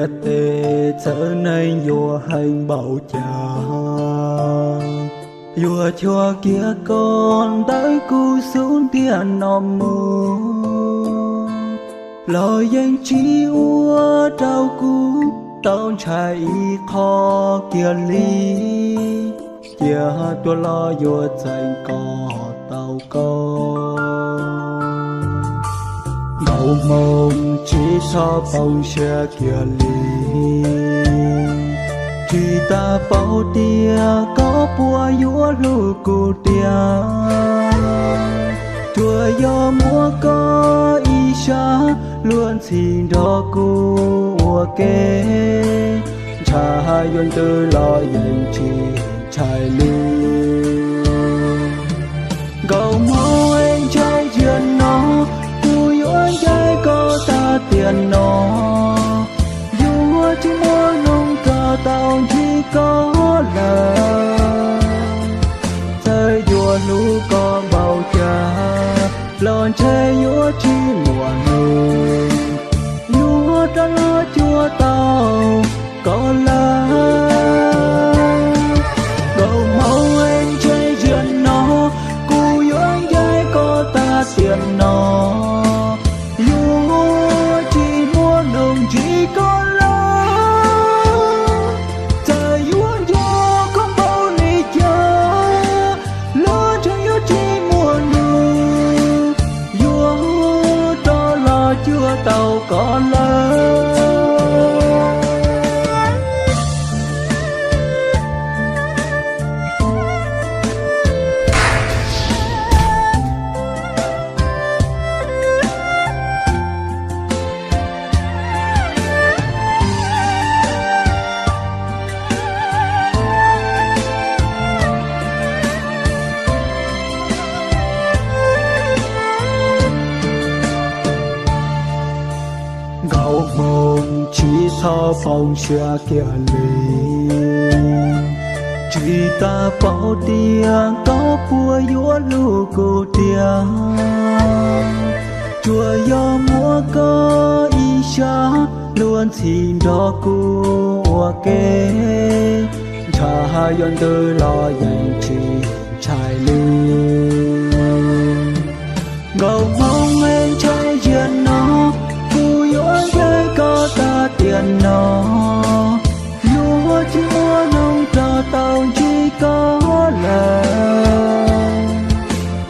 Tes txawv neeg yuav heev npaum cas, yuav cuag kiag koj ntawm kuv xub ntiag no mus, los yeej tsis ua rau kuv tau ntshai ib qho kiag li. Cia tuaj los yuav txeeb kom tau koj. Nkauj Hmoob tsis txhob poob siab kiag li. Tsis tas paub tias koj puas yuav hlub kuv tiag. Tsuas yog muab koj ib sab luag ntxhi nrog kuv ua ke, ntshai yuav ntws los yeej tsis ntshai li. Nkauj Hmoob es ntshe ziag no, kuv yuav ncaim koj tag tiam no, yuav tsis muaj hnub rov tau ntsib koj lawm. Txawm yuav hlub koj npaum cas, los ntshe yuav tsis muaj hnub yuav rov los cuag tau koj lawm. Nkauj Hmoob es ntshe ziag no, kuv yuav ncaim koj tag tiam no, yuav tsis muaj hnub ntsib koj lawm. Txawm yuav nco koj npaum li cas, los ntshe yuav tsis muaj hnub yuav rov los cuag tau koj lawm. Nkauj Hmoob tsis txhob poob siab kiag li. Tsis tas paub tias koj puas yuav hlub kuv tiag. Tsuas yog muab koj ib sab luag ntxhi nrog kuv ua ke, ntshai yuav ntws los yeej tsis ntshai li. Nkauj Hmoob es ntshe ziag no, kuv yuav ncaim koj tag tiam no, yuav tsis muaj hnub rov tau ntsib koj lawm.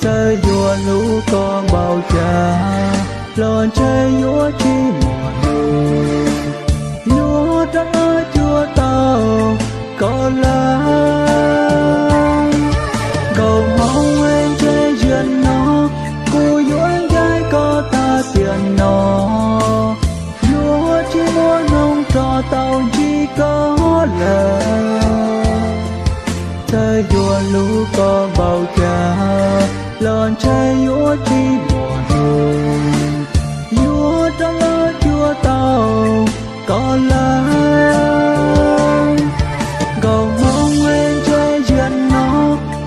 Txawm yuav hlub koj npaum cas, los ntshe yuav tsis muaj hnub yuav rov los cuag tau koj lawm. Nkauj Hmoob es ntshe ziag no, kuv yuav ncaim koj tag tiam no, yuav tsis muaj hnub rov tau ntsib koj lawm. Txawm yuav hlub koj npaum cas, los ntshe yuav tsis muaj hnub yuav rov los cuag tau koj lawm. Nkauj Hmoob es ntshe ziag no,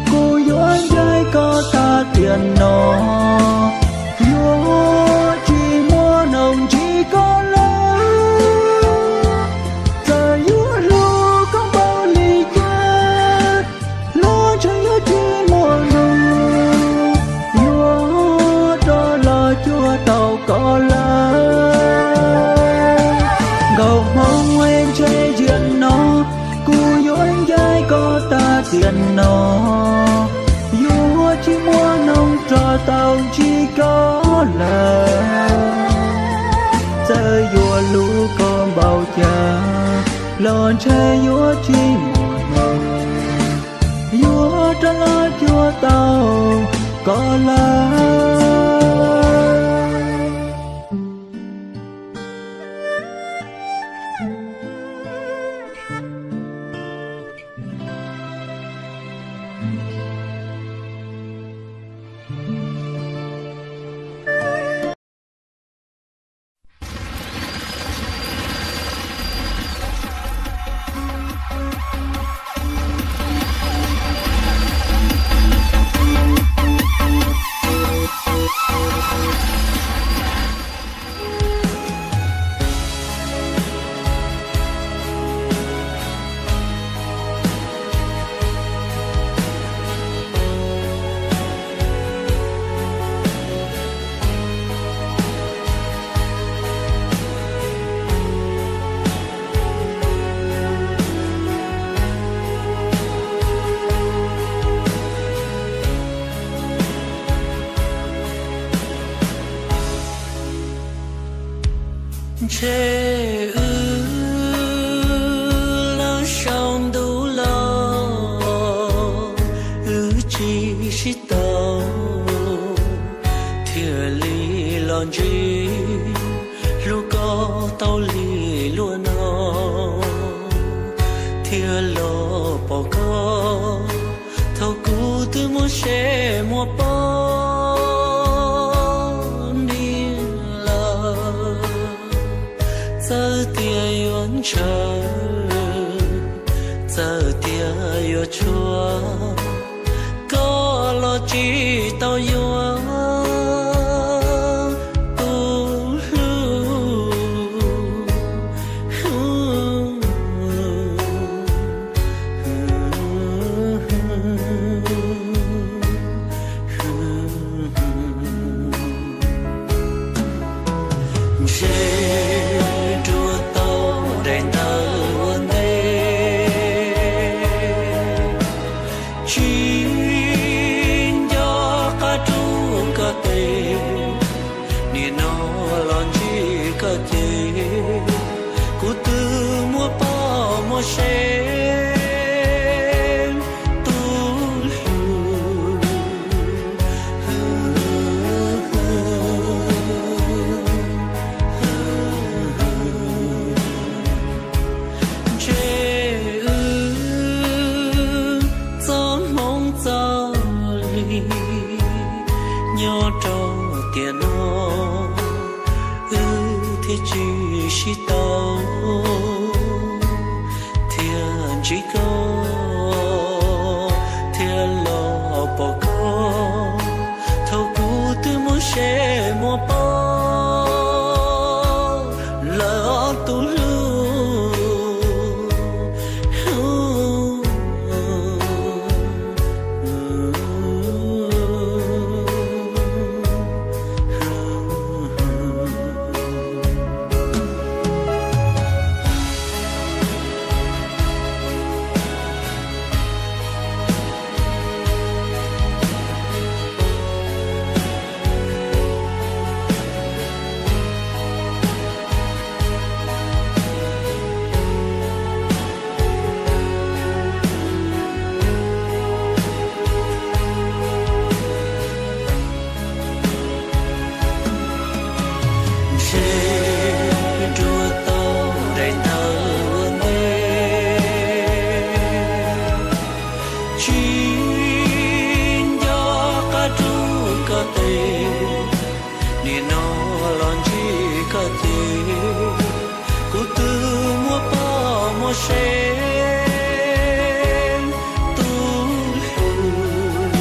kuv yuav ncaim koj tag tiam no, yuav tsis muaj hnub ntsib koj lawm. Txawm yuav hlub koj npaum li cas, los ntshe yuav tsis muaj hnub yuav rov los cuag tau koj lawm. Nkauj Hmoob es ntshe ziag no, kuv yuav ncaim koj tag tiam no, yuav tsis muaj hnub rov tau ntsib koj lawm. Txawm yuav hlub koj npaum cas, los ntshe yuav tsis muaj hnub yuav rov los cuag tau koj lawm. Ntshe wb lawv sau ntuj los wb tsis sib tau, thiaj li los ntsib hlub koj tau li luag no, thiaj los pom koj thaum kuv twb muaj seb muaj poj niam lawm. Txawm tias yuav ntshaw, txawm tias yuav tshuav, koj los tsis tau yuav tus hlub. Ntshe nruab tau daim ntawv ua ntej, tsis nco qab rub koj tes, nim no los ntsib koj ces kuv twb muaj poj muaj sev tus hlub. Ntshe wb txoj hmoov txoj li nyob rau tiam no, wb thiaj tsis sib tau, thiaj ntsib koj, thiaj los pom koj thaum kuv twb muaj seb muaj poj lawm tus hlub. Ntshe nruab tau daim ntawv ua ntej, tsis nco qab rub koj tes, nim no los ntsib koj ces kuv twb muaj poj muaj sev tus hlub.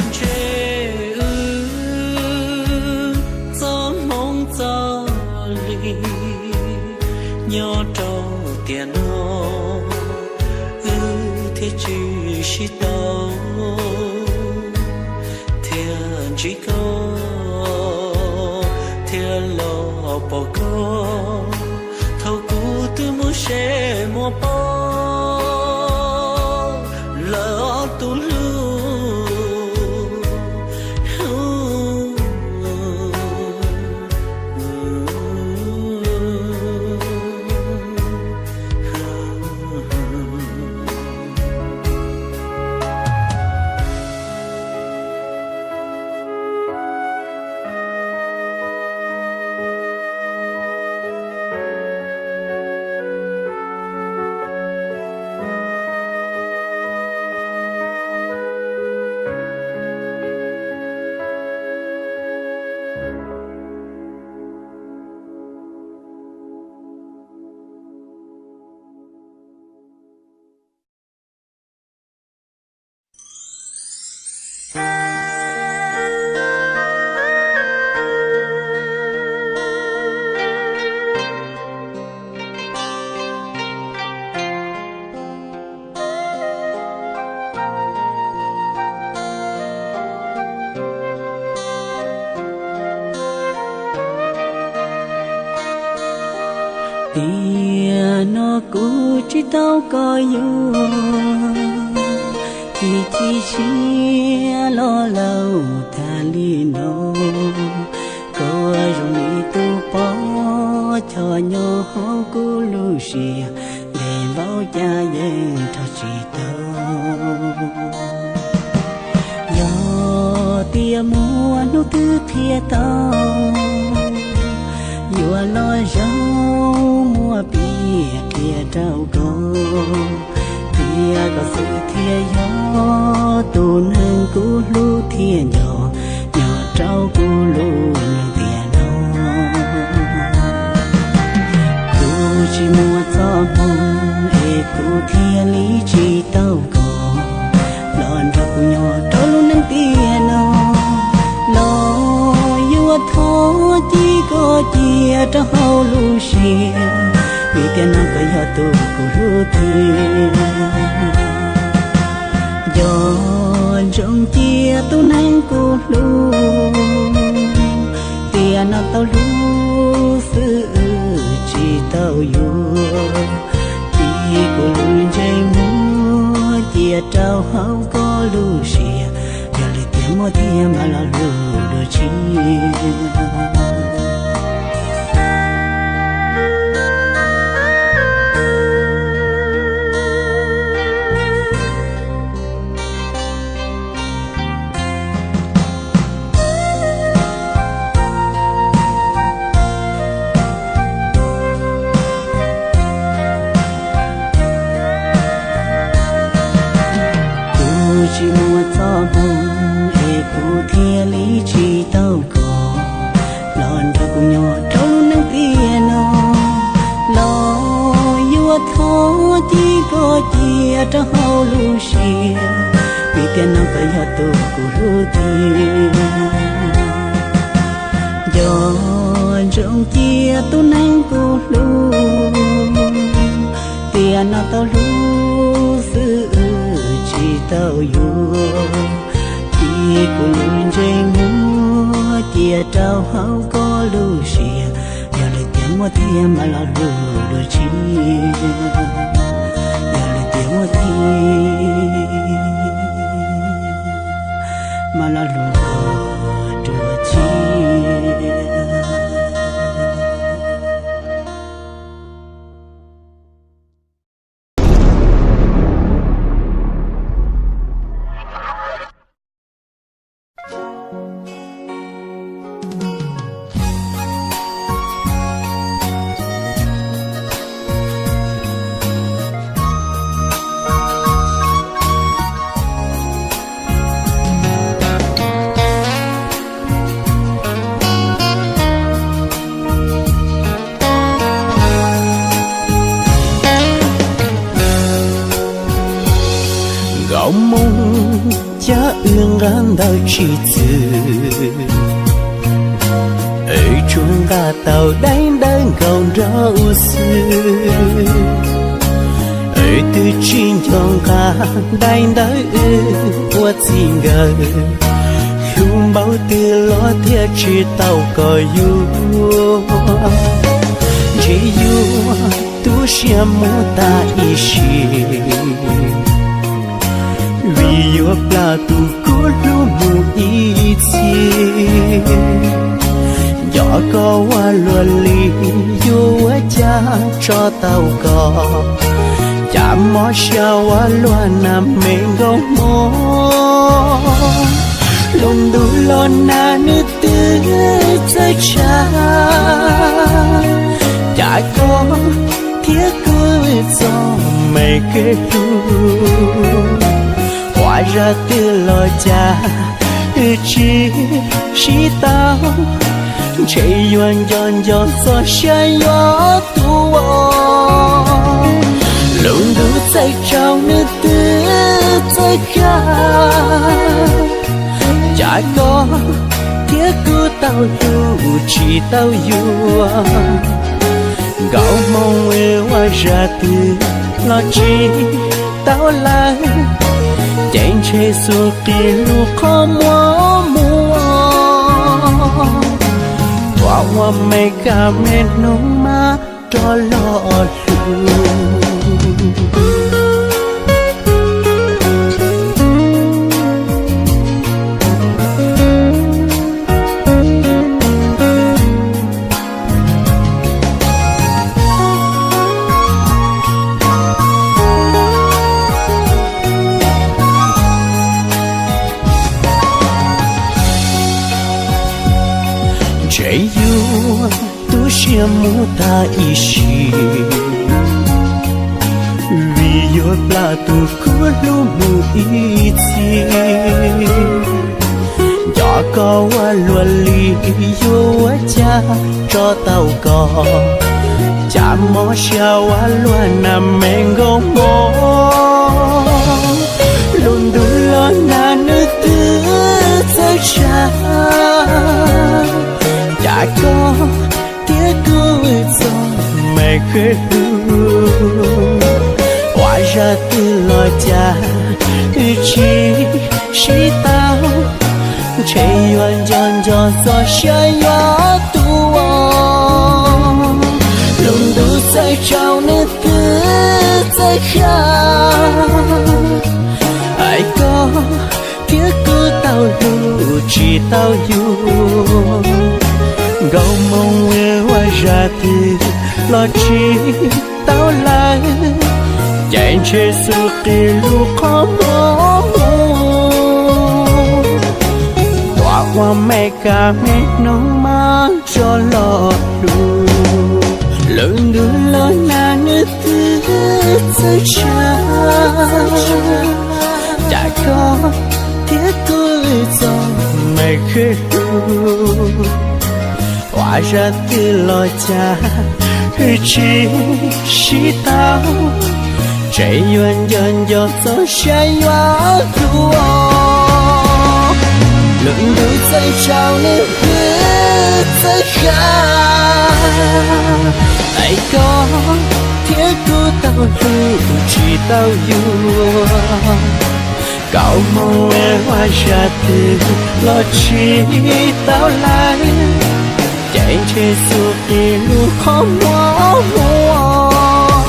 Ntshe wb txoj hmoov txoj li nyob rau tiam no, wb thiaj tsis sib tau, thiaj ntsib koj, thiaj los pom koj thaum kuv twb muaj seb muaj poj lawm tus hlub. Tiam no kuv tsis tau koj yuav, Ib chim siab los laus tag li no, koj zoo li tus poj choj nyob hauv kuv lub siab, ntev npaum cas yeej nrog tsis tau. Yog tias muaj hnub twg qhia tau, yuav los zaum muab piav qhia rau koj, tias koj xwb thiaj yog tus neeg kuv hlub thiab nco, nyob rau kuv lub neej tiam no. Kuv tsis muaj txoj hmoo es kuv thiaj li tsis tau koj los nrog kuv nyob rau lub neej tiam no. Los yuav thov cia koj cia rau hauv lub siab, vim tiam no koj yog tus kuv hlub tiag. Nco ntsoov cia tus neeg kuv hlub, tiam no tau hlub xwb tsis tau yuav. Cia kuv lub ntsej muag cia rau hauv koj lub siab, yog li tias muaj tiag mam los hlub dua tshiab. Kuv tsis muaj txoj hmoo es kuv thiaj li tsis tau koj los nrog kuv nyob rau lub neej tiam no. Los yuav thov cia koj cia rau hauv lub siab, vim tiam no koj yog tus kuv hlub tiag. Nco ntsoov cia tus neeg kuv hlub, tiam no tau hlub xwb tsis tau yuav. Cia kuv lub ntsej muag cia rau hauv koj lub siab, yog li tias muaj tiag mam los hlub dua tshiab. Yog li tias muaj tiag mam los hlub koj dua tshiab. Nkauj Hmoob, cas wb nqa ntawv tsis txwm, wb tsuas nqa tau daim ntawv nkaus nraum xwb. Wb twb tsis nco nqa daim ntawv wb ua txij nkawm, hlub npaum twg los thiaj tsis tau koj yuav. Ntshe yuav tu siab mus tas ib sim, vim yuav plam tus kuv hlub mus ib txhis. Nco koj ua luaj li, yuav ua cas tso tau koj, cas mob siab ua luaj na me nkauj Hmoob. Lub ntuj los nag nws twb txawj tshab, cas koj thiab kuv txoj me kev hlub, ua zaj twg los cas wb tsis sib tau, ntshe yuav nco nco txoj sia yuav tu. Lub ntuj txawj tsaus nws twb txawj kawg, cas koj thiab kuv tau hlub tsis tau yuav. Nkauj Hmoob, wb ua zaj twg los tsis tau lawm, ces ntshe xub qis lub qhov muag muag, ua ua me kab me noog mas rov los hlub. Muaj tu siab mus tag ib sim, vim yuav plam tus koj hlub mus ib txhis. Nco koj ua luaj li, yuav ua cas tso tau koj, cas mob siab ua luaj na me nkauj mob. Lub ntuj los nag nws twb txawj tsam, cas koj thiab kuv txoj me kwv hlub, ua zaj twg los cas wb tsis sib tau, ntshe yuav nco nco txoj sia yuav tuag. Lub ntuj txawj tsaus nws twb txawj hais, koj thiab kuv tau hlub tsis tau yus. Nkauj Hmoob ua zaj twg los tsis tau lawm, ces ntshe xub qis lub qhov muag mus, tuaj ua me kab me noog mas tso los hlub. Lub ntuj los nag nws twb txawj tsam, cas koj thiab kuv txoj me kwv hlub, ua zaj twg los cas wb tsis sib tau, ntshe yuav nco nco txoj sia yuav tuag. Lub ntuj txawj tsaus nws twb txawj hais, es koj thiab kuv tau hlub tsis tau yus. Nkauj Hmoob ua zaj twg los tsis tau lawm, ces ntshe xub qis lub qhov muag mus,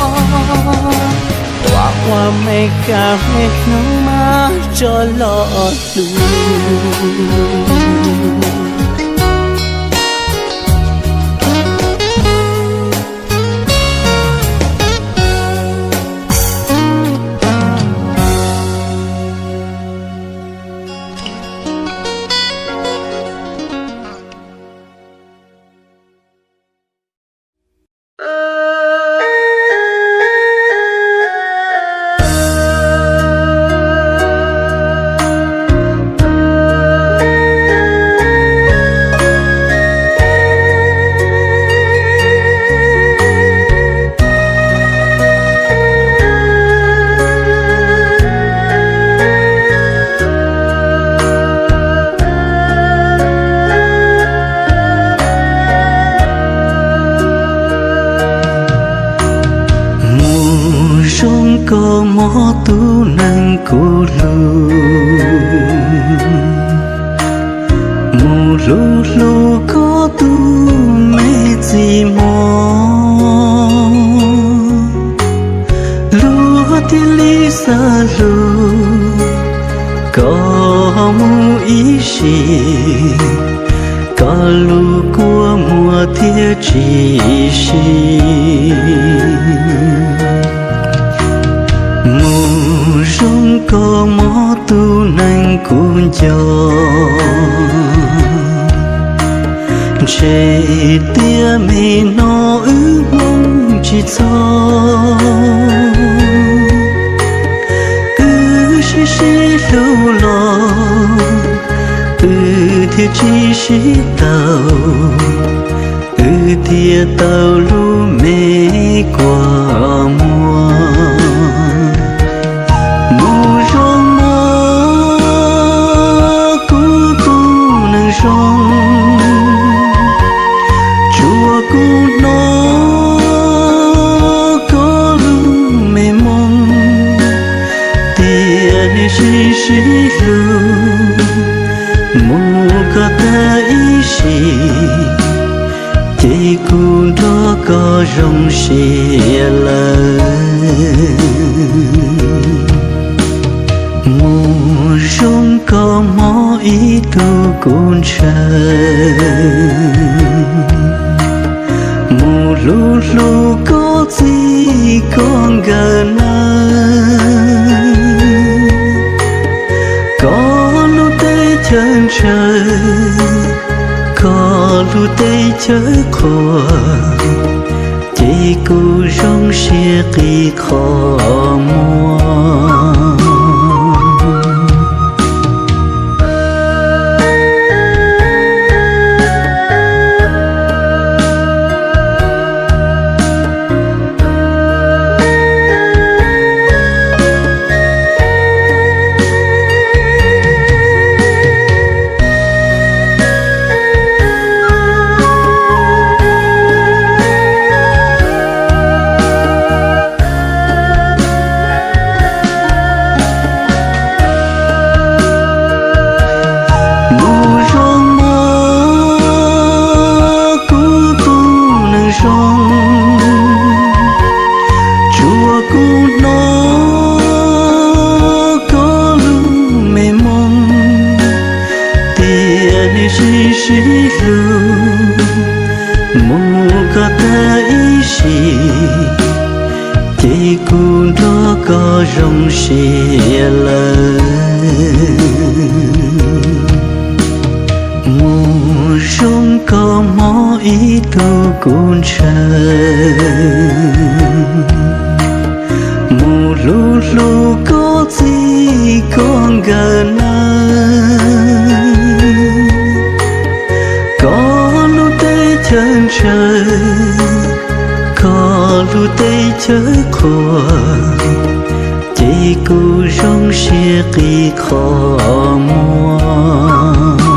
tuaj ua me kab me noog mas tso los hlub. Mus zoo koj mob tus neeg kuv hlub, mus hlub hlub koj tus me txiv mos. Luag thiaj li xav hlub koj mus ib sim, koj lub kua muag thiaj tsis sib. Mus zoo koj mob tus neeg kuv nco, ntshe tias me no wb hmoob tsis txog. Wb sib sib hlub los wb thiaj tsis sib tau, wb thiaj tau lub me kua muag. Mus zoo mob kuv tus neeg zoo, tsuas kuv hnov koj lub me moo, tias nej sib sib hlub mus kom tag ib sim, ces kuv nrog koj zoo siab lawm. Mus zoo koj mob ib tug kuv ntshaw, mus hlub hlub koj txij koj nkawm nawb. Koj lub teb chaws ntshaw, koj Lub teb chaws qhuas, ces kuv zoo siab qi qhov muag. Mus zoo mog, kuv tus neeg zoo, tsuav kuv hnov koj lub me moo, tias nej sib sib hlub mus kom tag ib sim, ces kuv nrog koj zoo siab lawm. Mus zoo koj hmov ib tug kuv ntshaw, mus hlub hlub koj txij koj nkawm nawb. Koj lub teb chaws ntshaw, koj lub teb chaws qhuas, ces kuv zoo siab qi qhov muag.